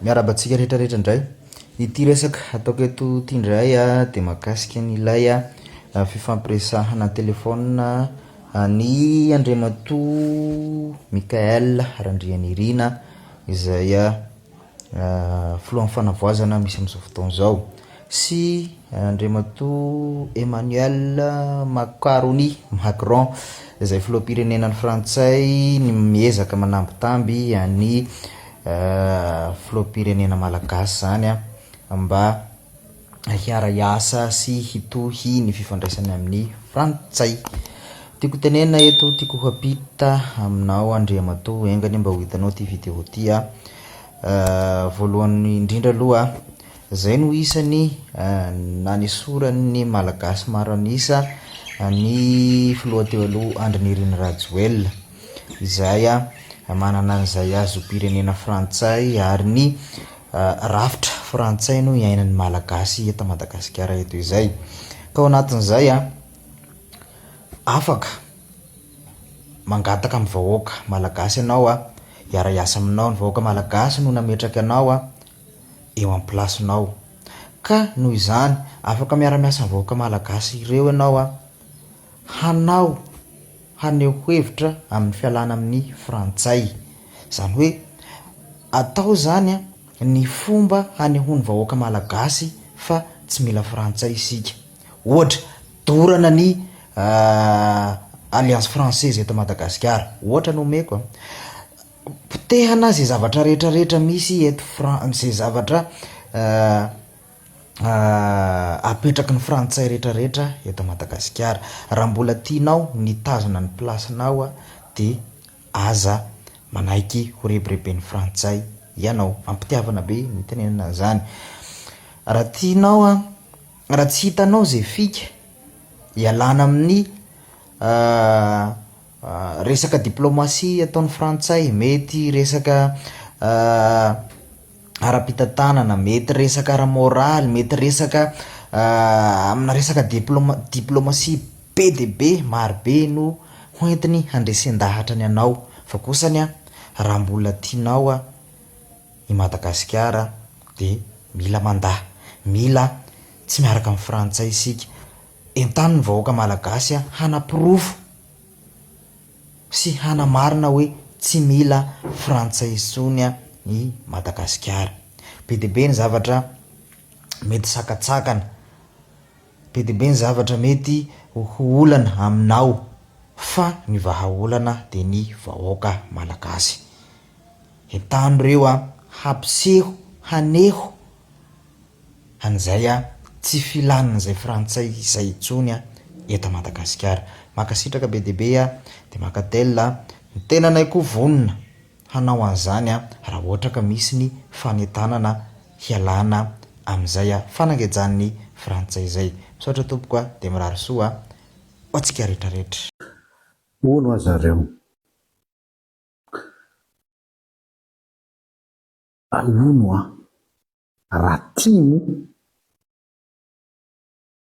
Miarahaba antsika rehetra rehetra indray. Ity resaka ataoko eto ity indray dia mahakasika an'ilay fifampiresahana an-telefaonina an'i Andriamatoa Mickaël Randrianirina izay filohan'ny fanavoazana misy amin'izao fotoana izao sy Andriamatoa Emmanuel Macaroni, Macron, izay filoham-pirenena ny frantsay ny miezaka manambitamby an'ny filoham-pirenena malagasy izany mba hiara-hiasa sy hitohy ny fifandraisany amin'ny frantsay. Tiako tenenina eto, tiako ho ampita aminao Andriamatoa, enga anie mba ho hitanao ity vidéo ity a. Voalohany indrindra aloha, izay no isany nanesoran'ny Malagasy maro an'isa ny filoha teo aloha Andry Nirina Rajoelina, izay manana an'izay zom-pirenena frantsay ary ny rafitra frantsay no iainan'ny Malagasy eto Madagasikara eto izay. Ka ao anatin'izay, afaka mangataka amin'ny vahoaka Malagasy ianao hiara-hiasa aminao, ny vahoaka Malagasy no nametraka anao eo am-pilasinao. Ka noho izany, afaka miara-miasa amin'ny vahoaka Malagasy ireo ianao hanao, haneho hevitra amin'ny fialana amin'ny frantsay. Izany hoe atao izany ny fomba hanehoan'ny vahoaka Malagasy fa tsy mila frantsay isika. Ohatra, dorana ny Alliance Française eto Madagasikara. Ohatra no omeko a. Potehana izay zavatra rehetra rehetra misy eto Fran-, izay zavatra apetraky ny frantsay rehetra rehetra eto Madagasikara. Raha mbola tianao ny hitazona ny place-nao dia aza manaiky ho rebireben'ny frantsay ianao. Am-pitiavana be no itenenana an'izany. Raha tianao an, raha tsy hitanao izay fika ialana amin'ny resaka diplomatie ataon'ny frantsay, mety resaka ara-pitantanana, mety resaka ara-moraly, mety resaka amina resaka diploma- diplomatie be dia be, maro be no hoentiny handresen-dahatra ny anao, fa kosany an, raha mbola tianao an i Madagasikara dia mila mandà, mila tsy miaraka amin'ny frantsay isika, entano ny vahoaka malagasy hanaporofo sy hanamarina hoe tsy mila frantsay intsony i Madagasikara. Be dia be ny zavatra mety sakantsakana, be dia be ny zavatra mety ho olana aminao fa ny vahaolana dia ny vahoaka malagasy. Entano ireo hampiseho, haneho an'izay tsy filan'izay frantsay izay intsony eto Madagasikara. Mankasitraka be dia be dia mankatelina, ny tenanay koa vonona hanao an'izany raha ohatra ka misy ny fanentanana hialana amin'izay fanangejan'ny frantsay izay. Misaotra tompoko dia mirary soa ho antsika rehetra rehetra. Hono aza reo. Hono an, raha tia moa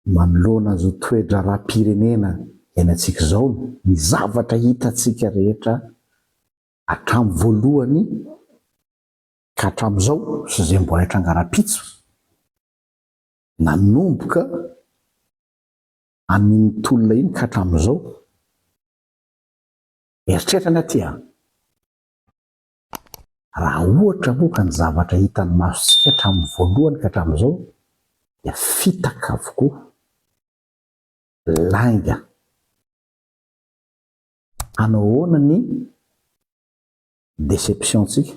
manoloana izao toe-draharaham-pirenena iainantsika izao, ny zavatra hitantsika rehetra hatramin'ny voalohany ka hatramin'izao sy izay mbola hitranga rahampitso, nanomboka amin'iny tolona iny ka hatramin'izao, eritreritra ny aty an! Raha ohatra moa ka ny zavatra hitan'ny masontsika hatramin'ny voalohany ka hatramin'izao dia fitaka avokoa, lainga. Hanao ahoana ny déception-tsika?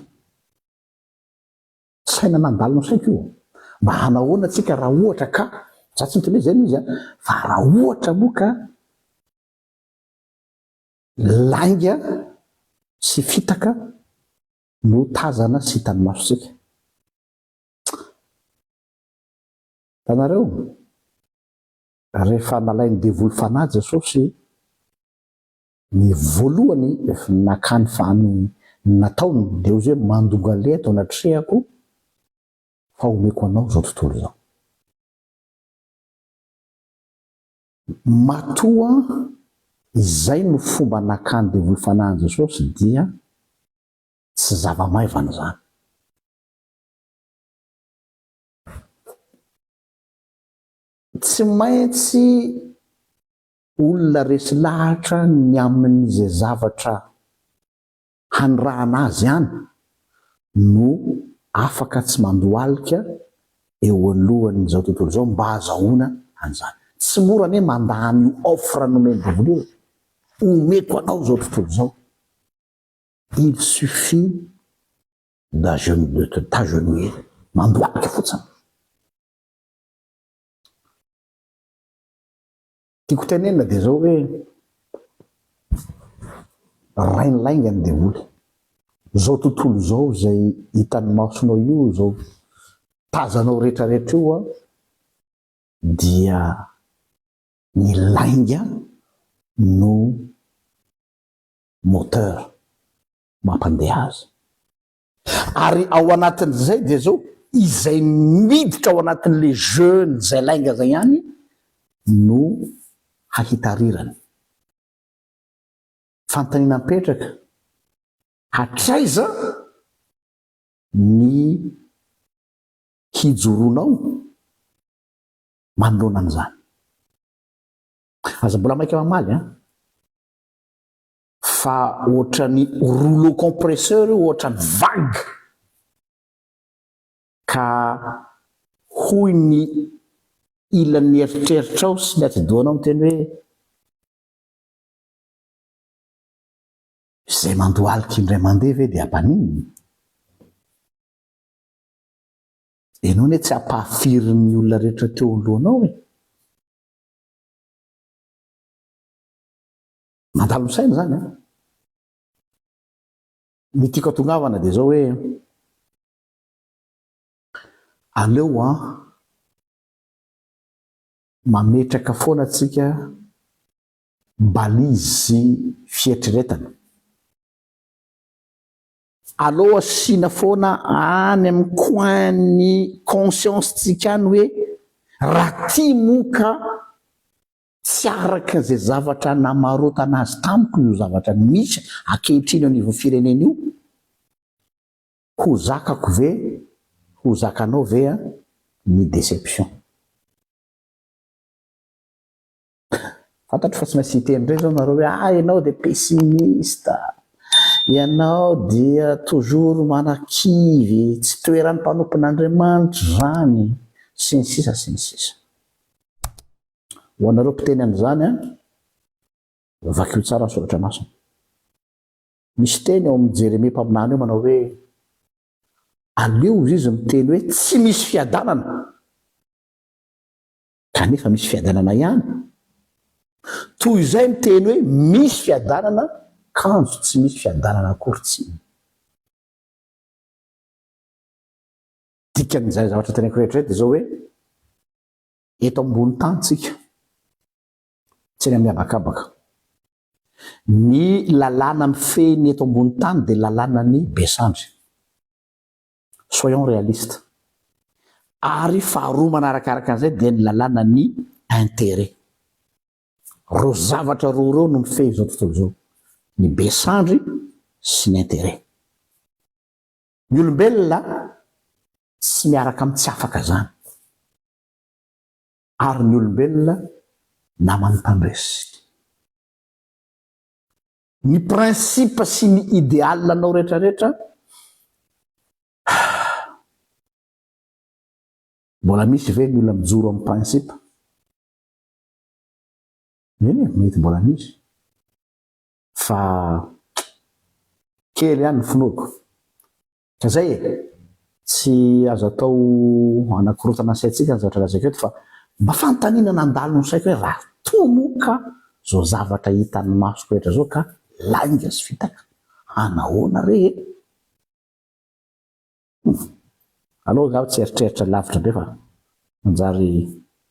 Saina nandalo ny saiko io. Mba hanao ahoana tsika raha ohatra ka, za tsy miteny hoe izay no izy an, fa raha ohatra moa ka Lainga sy fitaka no tazana sy hitan'ny masontsika. Hitanareo? Rehefa nalain'ny devoly fanahy Jesosy, ny voalohany nakany fa ny nataony dia hozy hoe mandongaleha eto anatrehako fa omeko anao izao tontolo izao. Matoa izay no fomba nakan'ny devoly fanahy an'i Jesosy dia tsy zava-maivana izany. Tsy maintsy olona resy lahatra ny amin'izay zavatra hanirahana azy ihany no afaka tsy mandohalika eo alohan'izao tontolo izao mba hazahoana an'izany. Tsy mora anie mandà an'io offre nomen'ny devoly io e! Omeko anao izao tontolo izao. Il suffit de t'agenouiller, mandohalika fotsiny. Tiako tenenina dia izao hoe rain'ny lainga ny devoly. Izao tontolo izao izay hitan'ny masonao io, izao tazanao rehetrarehetra io dia ny lainga no moteur mampandeha azy. Ary ao anatin'izay dia zao, izay miditra ao anatin'le jeu-n'izay lainga zay ihany no hahita rirany. Fanontaniana mipetraka, hatraiza ny hijoroanao manoloana an'izany? Aza mbola maika mamaly an! Fa ohatran'ny rouleau compresseur io ohatran'ny vague ka hoy ny ilan'ny eritreritrao sy ny atidohanao miteny hoe izay mandohalika indray mandeha ve dia hampaninona? Ianao anie tsy hampahafirin'ny olona rehetra teo alohanao e! Mandalo ny saina izany an! Ny tiako atongavana dia izao hoe, aleo an, mametraka foana tsika balise fieritreretana. Aleo asiana foana any amin'ny coin-n'ny conscience-tsika any hoe, raha tia moa ka Tsy araka izay zavatra namarotana azy tamiko io zavatra misy ankehitriny eo anivon'ny firenena io, ho zakako ve, ho zakanao ve ny déception? Fantatro fa tsy maintsy hiteny indray izao nareo hoe ah ianao dia pessimiste, ianao dia toujours manakivy, tsy toeran'ny mpanompon'Andriamanitra izany, sy ny sisa sy ny sisa. Ho anareo mpiteny an'izany an, vakio tsara ny soratra masina. Misy teny ao amin'i Jeremia mpaminany ao manao hoe, aleo izy izy miteny hoe tsy misy fiadanana, kanefa misy fiadanana ihany. Toy izay miteny hoe misy fiadanana, kanjo tsy misy fiadanana akory tsy. Dikan'izay zavatra teneniko rehetra izay dia izao hoe, Eto ambony tany tsika, tsy eny amin'ny habakabaka. Ny lalàna mifehy ny eto ambony tany dia lalànan'ny be sandry. Soyons réalistes. Ary faharoa manarakaraka an'izay dia ny lalànan'ny intérêt. Ireo zavatra roa ireo no mifehy izao tontolo izao. Ny be sandry sy ny intérêt. Ny olombelona tsy miaraka amin'ny tsy afaka izany. Ary ny olombelona naman'ny mpandresy. Ny principe sy ny ideal anao rehetra rehetra Mbola misy ve ny olona mijoro amin'ny principe? Eny e, mety mbola misy. Fa kely ihany ny finoako. Ka zay e! Tsy azo atao hanakorontana ny saintsika ny zavatra lazaiko eto fa mba fanontaniana nandalo ny saiko hoe raha toa moa ka zao zavatra hitan'ny masoko rehetra zao ka lainga sy fitaka, hanahoana re e? Humm. Aleo angaha tsy eritreritra lavitra be fa manjary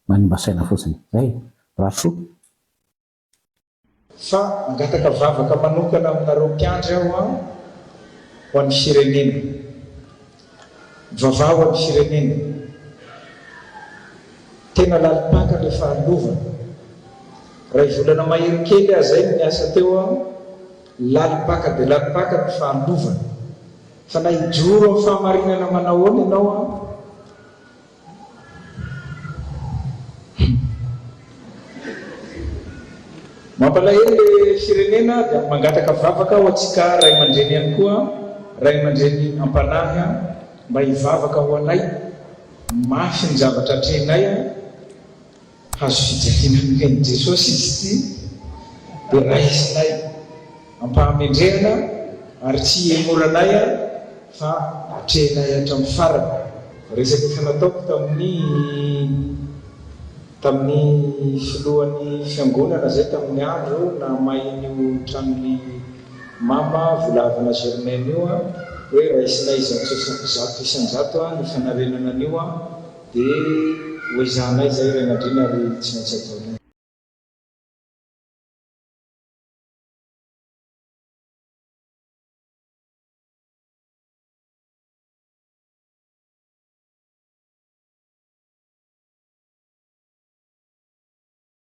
manimba saina fotsiny. Zay e! Mirary soa. Fa mangataka vavaka manokana aminareo mpiandry aho an, ho an'ny firenena. Mivavaha ho an'ny firenena. Tena lalim-paka ilay fahalovana. Iray volana mahery kely aho izay no niasa teo an, lalim-paka dia lalim-paka ny fahalovana. Fa na hijoro amin'ny fahamarinana manahoana ianao an, Hum. Mampalahelo le firenena dia mangataka vavaka ho antsika ray aman-dreny ihany koa, ray aman-dreny am-panahy mba hivavaka ho anay, mafy ny zavatra atrehinay, hazo fijaliana nomen'i Jesosy izy ity dia raisinay am-pahamendrehana ary tsy hihemoranay fa atrehinay hatramin'ny farany. Resaka efa nataoko tamin'ny Tamin'ny filohan'ny fiangonana izay tamin'ny andro nahamay an'io tranon'i Mama Volahavana Germaine io hoe raisinay 100% ny fanarenana an'io dia hoezahanay izay ray aman-dreny ary tsy maintsy ataonay.